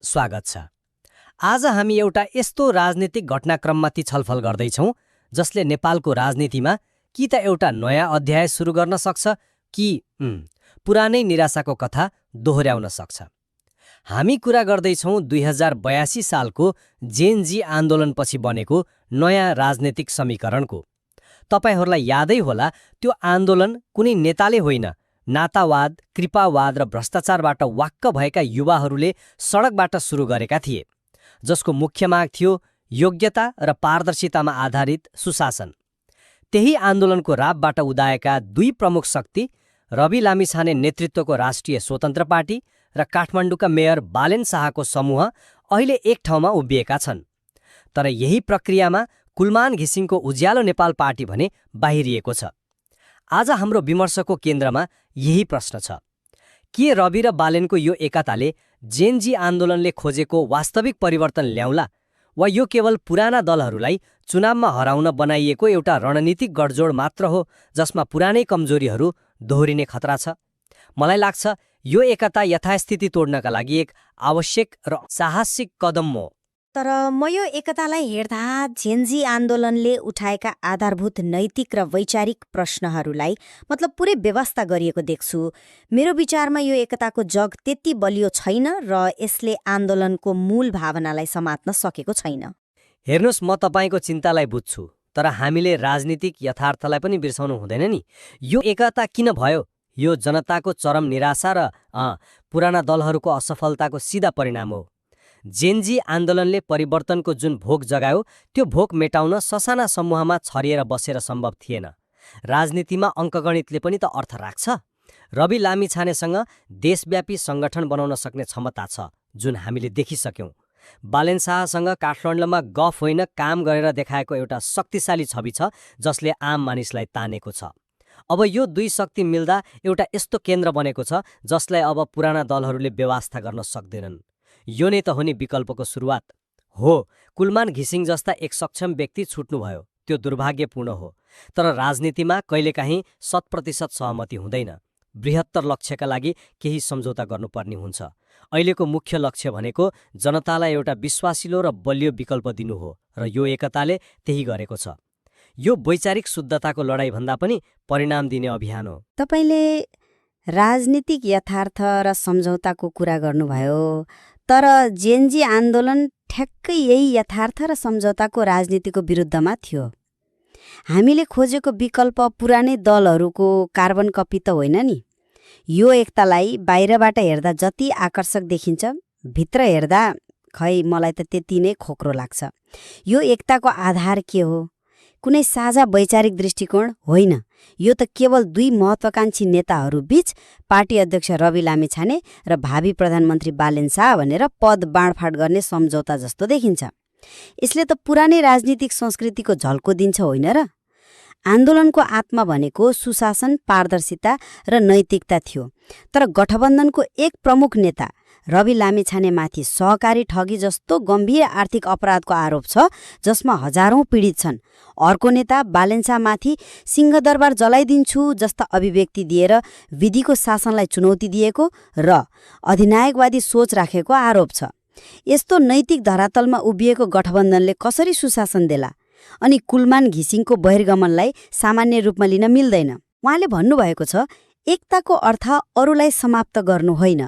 स्वागत छ। आज हामी एउटा यस्तो राजनीतिक घटनाक्रममाथि छलफल गर्दैछौँ जसले नेपालको राजनीतिमा कि त एउटा नयाँ अध्याय सुरु गर्न सक्छ कि पुरानै निराशाको कथा दोहोर्याउन सक्छ। हामी कुरा गर्दैछौँ 2082 सालको जेनजी आन्दोलनपछि बनेको नयाँ राजनीतिक समीकरणको। तपाईहरूलाई यादै होला त्यो आन्दोलन कुनै नेताले होइन, नातावाद, कृपावाद र भ्रष्टाचारबाट वाक्क भएका युवाहरूले सडकबाट सुरु गरेका थिए, जसको मुख्य माग थियो योग्यता र पारदर्शितामा आधारित सुशासन। त्यही आन्दोलनको रापबाट उदाएका दुई प्रमुख शक्ति रवि लामिछाने नेतृत्वको राष्ट्रिय स्वतन्त्र पार्टी र काठमाडौँका मेयर बालेन शाहको समूह अहिले एक ठाउँमा उभिएका छन्। तर यही प्रक्रियामा कुलमान घिसिङको उज्यालो नेपाल पार्टी भने बाहिरिएको छ। आज हाम्रो विमर्शको केन्द्रमा यही प्रश्न छ, के रवि र बालेनको यो एकताले जेनजी आन्दोलनले खोजेको वास्तविक परिवर्तन ल्याउला, वा यो केवल पुराना दलहरूलाई चुनावमा हराउन बनाइएको एउटा रणनीतिक गठजोड मात्र हो जसमा पुरानै कमजोरीहरू दोहोरिने खतरा छ? मलाई लाग्छ यो एकता यथास्थिति तोड्नका लागि एक आवश्यक र साहसिक कदम हो। तर म यो एकतालाई हेर्दा जेनजी आन्दोलनले उठाएका आधारभूत नैतिक र वैचारिक प्रश्नहरूलाई मतलब पुरै व्यवस्था गरिएको देख्छु। मेरो विचारमा यो एकताको जग त्यति बलियो छैन र यसले आन्दोलनको मूल भावनालाई समात्न सकेको छैन। हेर्नुहोस्, म तपाईँको चिन्तालाई बुझ्छु, तर हामीले राजनीतिक यथार्थलाई पनि बिर्साउनु हुँदैन नि। यो एकता किन भयो? यो जनताको चरम निराशा र पुराना दलहरूको असफलताको सिधा परिणाम हो। जेनजी आन्दोलनले परिवर्तनको जुन भोक जगायो त्यो भोक मेटाउन ससाना समूहमा छरिएर बसेर सम्भव थिएन। राजनीतिमा अङ्कगणितले पनि त अर्थ राख्छ। रवि लामिछानेसँग देशव्यापी सङ्गठन बनाउन सक्ने क्षमता छ जुन हामीले देखिसक्यौँ। बालेन शाहसँग काठमाडौँमा गफ होइन काम गरेर देखाएको एउटा शक्तिशाली छवि छ जसले आम मानिसलाई तानेको छ। अब यो दुई शक्ति मिल्दा एउटा यस्तो केन्द्र बनेको छ जसलाई अब पुराना दलहरूले व्यवस्था गर्न सक्दैनन्। यो नै त हो नि विकल्पको सुरुवात हो। कुलमान घिसिङ जस्ता एक सक्षम व्यक्ति छुट्नुभयो, त्यो दुर्भाग्यपूर्ण हो। तर राजनीतिमा कहिलेकाहीँ 100% सहमति हुँदैन। बृहत्तर लक्ष्यका लागि केही सम्झौता गर्नुपर्ने हुन्छ। अहिलेको मुख्य लक्ष्य भनेको जनतालाई एउटा विश्वासिलो र बलियो विकल्प दिनु हो र यो एकताले त्यही गरेको छ। यो वैचारिक शुद्धताको लडाइँभन्दा पनि परिणाम दिने अभियान हो। तपाईँले राजनीतिक यथार्थ र सम्झौताको कुरा गर्नुभयो, तर जेनजी आन्दोलन ठ्याक्कै यही यथार्थ र सम्झौताको राजनीतिको विरुद्धमा थियो। हामीले खोजेको विकल्प पुरानै दलहरूको कार्बन कपी त होइन नि। यो एकतालाई बाहिरबाट हेर्दा जति आकर्षक देखिन्छ, भित्र हेर्दा खै मलाई त त्यति नै खोक्रो लाग्छ। यो एकताको आधार के हो? कुनै साझा वैचारिक दृष्टिकोण होइन। यो त केवल दुई महत्वाकांक्षी नेताहरू बीच पार्टी अध्यक्ष रवि लामिछाने र भावी प्रधानमन्त्री बालेन शाह भनेर पद बाँडफाँड गर्ने सम्झौता जस्तो देखिन्छ। यसले त पुरानै राजनीतिक संस्कृतिको झल्को दिन्छ होइन र? आन्दोलनको आत्मा भनेको सुशासन, पारदर्शिता र नैतिकता थियो। तर गठबन्धनको एक प्रमुख नेता रवि लामिछानेमाथि सहकारी ठगी जस्तो गम्भीर आर्थिक अपराधको आरोप छ जसमा हजारौं पीडित छन्। अर्को नेता बालेन शाहमाथि सिंहदरबार जलाइदिन्छु जस्ता अभिव्यक्ति दिएर विधिको शासनलाई चुनौती दिएको र अधिनायकवादी सोच राखेको आरोप छ। यस्तो नैतिक धरातलमा उभिएको गठबन्धनले कसरी सुशासन देला? अनि कुलमान घिसिङको बहिर्गमनलाई सामान्य रूपमा लिन मिल्दैन। उहाँले भन्नुभएको छ, एकताको अर्थ अरूलाई समाप्त गर्नु होइन।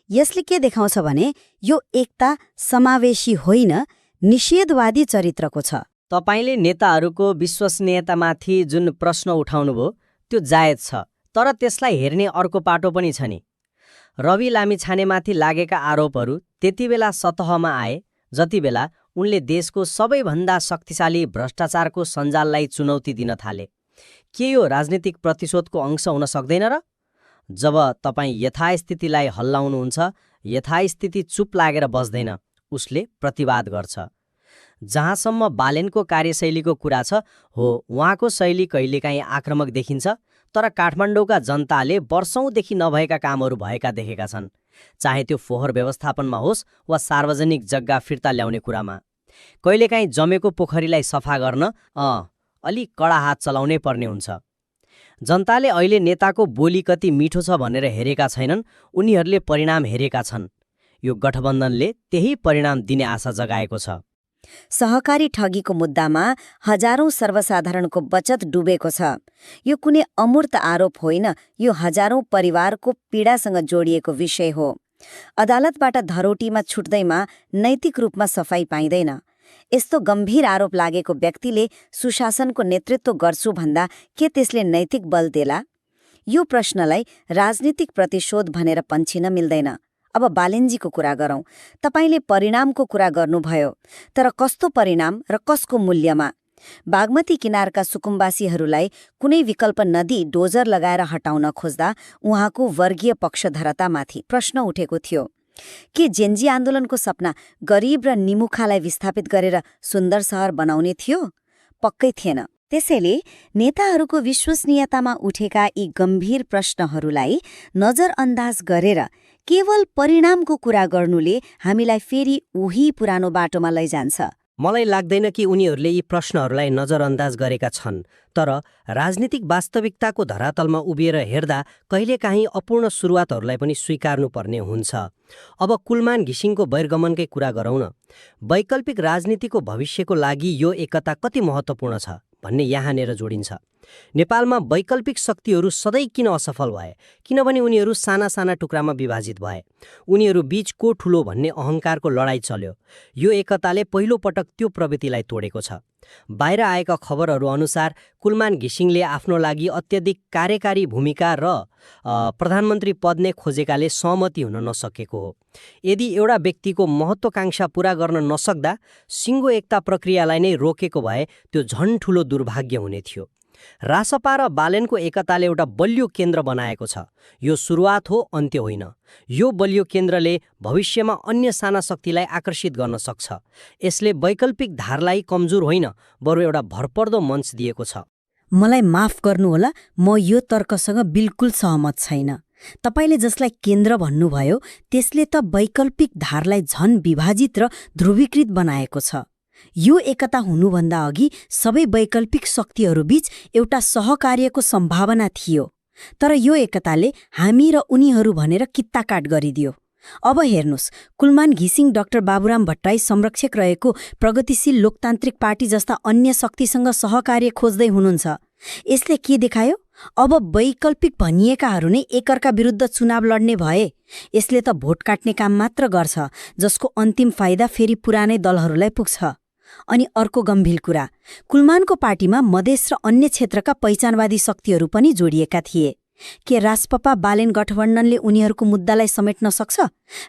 यसले के देखाउँछ भने यो एकता समावेशी होइन, निषेधवादी चरित्रको छ। तपाईले नेताहरूको विश्वसनीयतामाथि जुन प्रश्न उठाउनुभयो त्यो जायज छ, तर त्यसलाई हेर्ने अर्को पाटो पनि छ नि। रवि लामिछानेमाथि लागेका आरोपहरू त्यति बेला सतहमा आए जति बेला उनले देशको सबैभन्दा शक्तिशाली भ्रष्टाचारको सञ्जाललाई चुनौती दिन थाले। के यो राजनीतिक प्रतिशोधको अंश हुन सक्दैन र? जब तपाईँ यथास्थितिलाई हल्लाउनुहुन्छ, यथास्थिति चुप लागेर बस्दैन, उसले प्रतिवाद गर्छ। जहाँसम्म बालेनको कार्यशैलीको कुरा छ, हो उहाँको शैली कहिलेकाहीँ आक्रामक देखिन्छ, तर काठमाडौँका जनताले वर्षौंदेखि नभएका कामहरू भएका देखेका छन्, चाहे त्यो फोहोर व्यवस्थापनमा होस् वा सार्वजनिक जग्गा फिर्ता ल्याउने कुरामा। कहिलेकाहीँ जमेको पोखरीलाई सफा गर्न अलि कडा हात चलाउनै पर्ने हुन्छ। जनताले अहिले नेताको बोली कति मिठो छ भनेर हेरेका छैनन्, उनीहरूले परिणाम हेरेका छन्। यो गठबन्धनले त्यही परिणाम दिने आशा जगाएको छ। सहकारी ठगीको मुद्दामा हजारौं सर्वसाधारणको बचत डुबेको छ। यो कुनै अमूर्त आरोप होइन, यो हजारौं परिवारको पीडासँग जोडिएको विषय हो। अदालतबाट धरोटीमा छुट्दैमा नैतिक रूपमा सफाई पाइँदैन। यस्तो गम्भीर आरोप लागेको व्यक्तिले सुशासनको नेतृत्व गर्छु भन्दा के त्यसले नैतिक बल देला? यो प्रश्नलाई राजनीतिक प्रतिशोध भनेर पन्छिन मिल्दैन। अब बालेनजीको कुरा गरौँ। तपाईले परिणामको कुरा गर्नुभयो, तर कस्तो परिणाम र कसको मूल्यमा? बागमती किनारका सुकुम्बासीहरूलाई कुनै विकल्प नदिई डोजर लगाएर हटाउन खोज्दा उहाँको वर्गीय पक्षधरतामाथि प्रश्न उठेको थियो। के जेन्जी आन्दोलनको सपना गरिब र निमुखालाई विस्थापित गरेर सुन्दर सहर बनाउने थियो? पक्कै थिएन। त्यसैले नेताहरूको विश्वसनीयतामा उठेका यी गम्भीर प्रश्नहरूलाई नजरअन्दाज गरेर केवल परिणामको कुरा गर्नुले हामीलाई फेरि उही पुरानो बाटोमा लैजान्छ। मलाई लाग्दैन कि उनीहरूले यी प्रश्नहरूलाई नजरअन्दाज गरेका छन्, तर राजनीतिक वास्तविकताको धरातलमा उभिएर हेर्दा कहिलेकाहीँ अपूर्ण सुरुवातहरूलाई पनि स्वीकार्नुपर्ने हुन्छ। अब कुलमान घिसिङको बहिर्गमनकै कुरा गरौँ न। वैकल्पिक राजनीतिको भविष्यको लागि यो एकता कति महत्त्वपूर्ण छ भन्ने यहाँनिर जोडिन्छ। नेपालमा वैकल्पिक शक्तिहरू सधैँ किन असफल भए? किनभने उनीहरू साना साना टुक्रामा विभाजित भए। उनीहरू बीच को ठुलो भन्ने अहङ्कारको लडाईँ चल्यो। यो एकताले पहिलो पटक त्यो प्रवृत्तिलाई तोडेको छ। बाहिर आएका खबरहरू अनुसार कुलमान घिसिङले आफ्नो लागि अत्यधिक कार्यकारी भूमिका र प्रधानमन्त्री पद नै खोजेकाले सहमति हुन नसकेको हो। यदि एउटा व्यक्तिको महत्त्वाकांक्षा पूरा गर्न नसक्दा सिङ्गो एकता प्रक्रियालाई नै रोकेको भए त्यो झन् ठुलो दुर्भाग्य हुने थियो। रासपा र बालेनको एकताले एउटा बलियो केन्द्र बनाएको छ। यो सुरुवात हो, अन्त्य होइन। यो बलियो केन्द्रले भविष्यमा अन्य साना शक्तिलाई आकर्षित गर्न सक्छ। यसले वैकल्पिक धारलाई कमजोर होइन, बरु एउटा भरपर्दो मञ्च दिएको छ। मलाई माफ गर्नुहोला, म यो तर्कसँग बिल्कुल सहमत छैन। तपाईले जसलाई केन्द्र भन्नुभयो त्यसले त वैकल्पिक धारलाई झन विभाजित र ध्रुवीकृत बनाएको छ। यो एकता हुनुभन्दा अघि सबै वैकल्पिक शक्तिहरूबीच एउटा सहकार्यको सम्भावना थियो, तर यो एकताले हामी र उनीहरू भनेर कित्ताकाट गरिदियो। अब हेर्नुस्, कुलमान घिसिङ डाक्टर बाबुराम भट्टराई संरक्षक रहेको प्रगतिशील लोकतान्त्रिक पार्टी जस्ता अन्य शक्तिसँग सहकार्य खोज्दै हुनुहुन्छ। यसले के देखायो? अब वैकल्पिक भनिएकाहरू नै एकअर्का विरुद्ध चुनाव लड्ने भए। यसले त भोट काट्ने काम मात्र गर्छ, जसको अन्तिम फाइदा फेरि पुरानै दलहरूलाई पुग्छ। अनि अर्को गम्भीर कुरा, कुलमानको पार्टीमा मधेस र अन्य क्षेत्रका पहिचानवादी शक्तिहरू पनि जोडिएका थिए। के रासपा बालेन गठबन्धनले उनीहरूको मुद्दालाई समेट्न सक्छ?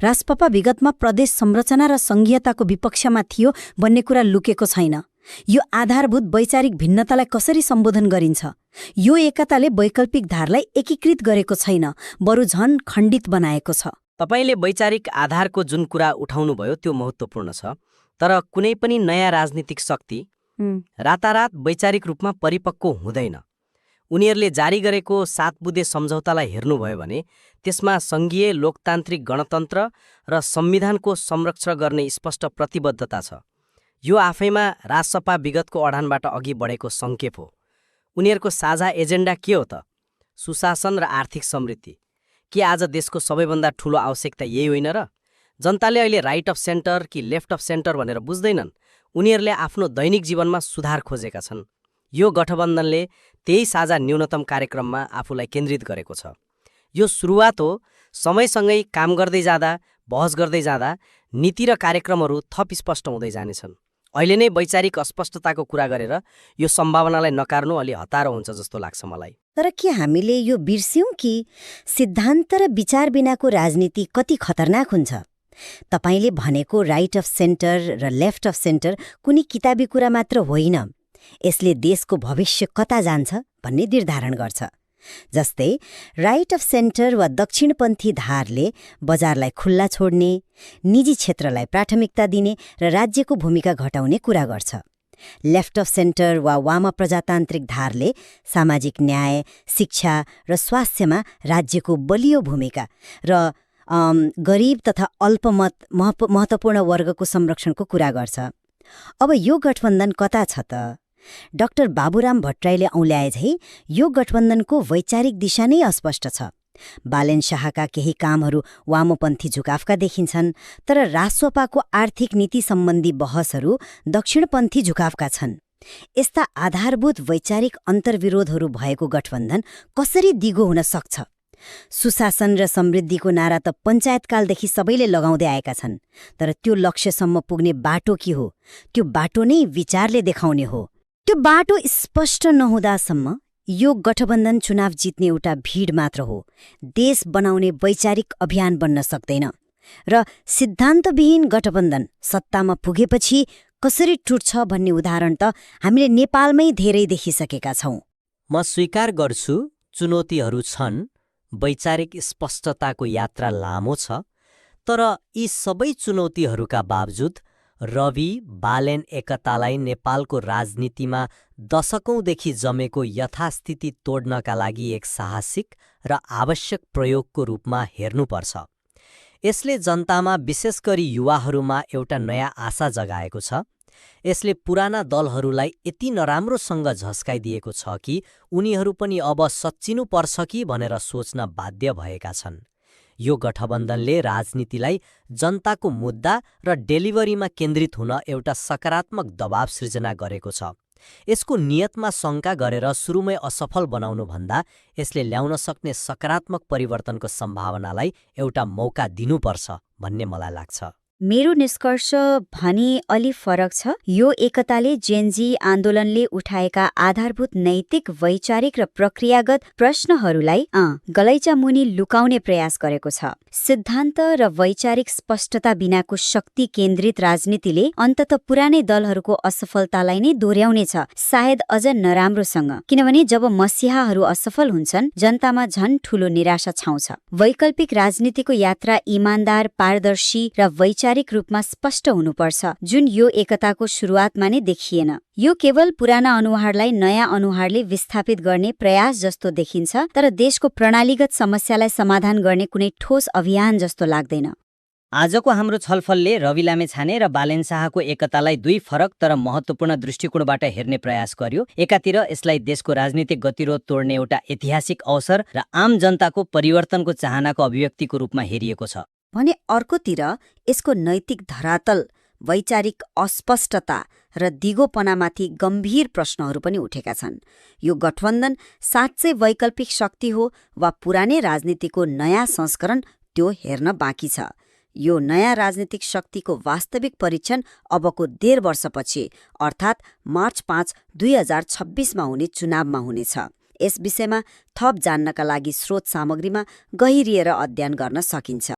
रासपा विगतमा प्रदेश संरचना र संघीयताको विपक्षमा थियो भन्ने कुरा लुकेको छैन। यो आधारभूत वैचारिक भिन्नतालाई कसरी सम्बोधन गरिन्छ? यो एकताले वैकल्पिक धारलाई एकीकृत गरेको छैन, बरु झन खण्डित बनाएको छ। तपाईले वैचारिक आधारको जुन कुरा उठाउनुभयो त्यो महत्त्वपूर्ण छ, तर कुनै पनि नयाँ राजनीतिक शक्ति रातारात वैचारिक रूपमा परिपक्व हुँदैन। उनीहरूले जारी गरेको 7 बुँदे सम्झौतालाई हेर्नुभयो भने त्यसमा सङ्घीय लोकतान्त्रिक गणतन्त्र र संविधानको संरक्षण गर्ने स्पष्ट प्रतिबद्धता छ। यो आफैमा राजसपा विगतको अडानबाट अघि बढेको सङ्केत हो। उनीहरूको साझा एजेन्डा के हो त? सुशासन र आर्थिक समृद्धि। के आज देशको सबैभन्दा ठूलो आवश्यकता यही होइन र? जनताले अहिले राइट अफ सेन्टर कि लेफ्ट अफ सेन्टर भनेर बुझ्दैनन्। उनीहरूले आफ्नो दैनिक जीवनमा सुधार खोजेका छन्। यो गठबन्धनले त्यही साझा न्यूनतम कार्यक्रममा आफूलाई केन्द्रित गरेको छ। यो सुरुवात हो। समयसँगै काम गर्दै जाँदा, बहस गर्दै जाँदा नीति र कार्यक्रमहरू थप स्पष्ट हुँदै जानेछन्। अहिले नै वैचारिक अस्पष्टताको कुरा गरेर यो सम्भावनालाई नकार्नु अलि हतारो हुन्छ जस्तो लाग्छ मलाई। तर के हामीले यो बिर्स्यौँ कि सिद्धान्त र विचार बिनाको राजनीति कति खतरनाक हुन्छ? तपाईले भनेको राइट अफ सेन्टर र लेफ्ट अफ सेन्टर कुनै किताबी कुरा मात्र होइन। यसले देशको भविष्य कता जान्छ भन्ने निर्धारण गर्छ। जस्तै राइट अफ सेन्टर वा दक्षिणपन्थी धारले बजारलाई खुल्ला छोड्ने, निजी क्षेत्रलाई प्राथमिकता दिने र राज्यको भूमिका घटाउने कुरा गर्छ। लेफ्ट अफ सेन्टर वा वाम प्रजातान्त्रिक धारले सामाजिक न्याय, शिक्षा र स्वास्थ्यमा राज्यको बलियो भूमिका र गरिब तथा अल्पमत महत्त्वपूर्ण वर्गको संरक्षणको कुरा गर्छ। अब यो गठबन्धन कता छ त? डाक्टर बाबुराम भट्टराईले औल्याए झै यो गठबन्धनको वैचारिक दिशा नै अस्पष्ट छ। बालेन शाहका केही कामहरू वामपन्थी झुकाफका देखिन्छन्, तर रासोपाको आर्थिक नीति सम्बन्धी बहसहरू दक्षिणपन्थी झुकाफका छन्। यस्ता आधारभूत वैचारिक अन्तर्विरोधहरू भएको गठबन्धन कसरी दिगो हुन सक्छ? सुशासन र समृद्धिको नारा त पञ्चायतकालदेखि सबैले लगाउँदै आएका छन्, तर त्यो लक्ष्यसम्म पुग्ने बाटो के हो? त्यो बाटो नै विचारले देखाउने हो। त्यो बाटो स्पष्ट नहुँदासम्म यो गठबन्धन चुनाव जित्ने एउटा भीड मात्र हो, देश बनाउने वैचारिक अभियान बन्न सक्दैन। र सिद्धान्तविहीन गठबन्धन सत्तामा पुगेपछि कसरी टुट्छ भन्ने उदाहरण त हामीले नेपालमै धेरै देखिसकेका छौं। म स्वीकार गर्छु, चुनौतीहरू छन्, वैचारिक स्पष्टताको यात्रा लामो छ, तर यी सबै चुनौतीहरूका बावजुद रवि बालेन एकतालाई नेपालको राजनीतिमा दशकौंदेखि जमेको यथास्थिति तोड्नका लागि एक साहसिक र आवश्यक प्रयोगको रूपमा हेर्नुपर्छ। यसले जनतामा विशेष गरी युवाहरूमा एउटा नयाँ आशा जगाएको छ। यसले पुराना दलहरूलाई यति नराम्रोसँग झस्काइदिएको छ कि उनीहरू पनि अब सच्चिनु पर्छ कि भनेर सोच्न बाध्य भएका छन्। यो गठबन्धनले राजनीतिलाई जनताको मुद्दा र डेलिभरीमा केन्द्रित हुन एउटा सकारात्मक दबाव सृजना गरेको छ। यसको नियतमा शङ्का गरेर सुरुमै असफल बनाउनुभन्दा यसले ल्याउन सक्ने सकारात्मक परिवर्तनको सम्भावनालाई एउटा मौका दिनुपर्छ भन्ने मलाई लाग्छ। मेरो निष्कर्ष भनी अलि फरक छ। यो एकताले जेनजी आन्दोलनले उठाएका आधारभूत नैतिक, वैचारिक र प्रक्रियागत प्रश्नहरूलाई गलैँचा मुनि लुकाउने प्रयास गरेको छ। सिद्धान्त र वैचारिक स्पष्टता बिनाको शक्ति केन्द्रित राजनीतिले अन्तत पुरानै दलहरूको असफलतालाई नै दोहोर्याउनेछ, सायद अझ नराम्रोसँग। किनभने जब मसिहाहरू असफल हुन्छन्, जनतामा झन् ठूलो निराशा छाउँछ। वैकल्पिक राजनीतिको यात्रा इमानदार, पारदर्शी र वैचारिक रूपमा स्पष्ट हुनुपर्छ, जुन यो एकताको सुरुवातमा नै देखिएन। यो केवल पुराना अनुहारलाई नयाँ अनुहारले विस्थापित गर्ने प्रयास जस्तो देखिन्छ, तर देशको प्रणालीगत समस्यालाई समाधान गर्ने कुनै ठोस अभियान जस्तो लाग्दैन। आजको हाम्रो छलफलले रवि लामेछाने र बालेन शाहको एकतालाई दुई फरक तर महत्त्वपूर्ण दृष्टिकोणबाट हेर्ने प्रयास गर्यो। एकातिर यसलाई देशको राजनीतिक गतिरोध तोड्ने एउटा ऐतिहासिक अवसर र आम जनताको परिवर्तनको चाहनाको अभिव्यक्तिको रूपमा हेरिएको छ भने अर्कोतिर यसको नैतिक धरातल, वैचारिक अस्पष्टता र दिगोपनामाथि गम्भीर प्रश्नहरू पनि उठेका छन्। यो गठबन्धन साँच्चै वैकल्पिक शक्ति हो वा पुरानै राजनीतिको नयाँ संस्करण, त्यो हेर्न बाँकी छ। यो नयाँ राजनीतिक शक्तिको वास्तविक परीक्षण अबको 1.5 वर्षपछि अर्थात् मार्च 5, 2026 हुने चुनावमा हुनेछ। यस विषयमा थप जान्नका लागि स्रोत सामग्रीमा गहिरिएर अध्ययन गर्न सकिन्छ।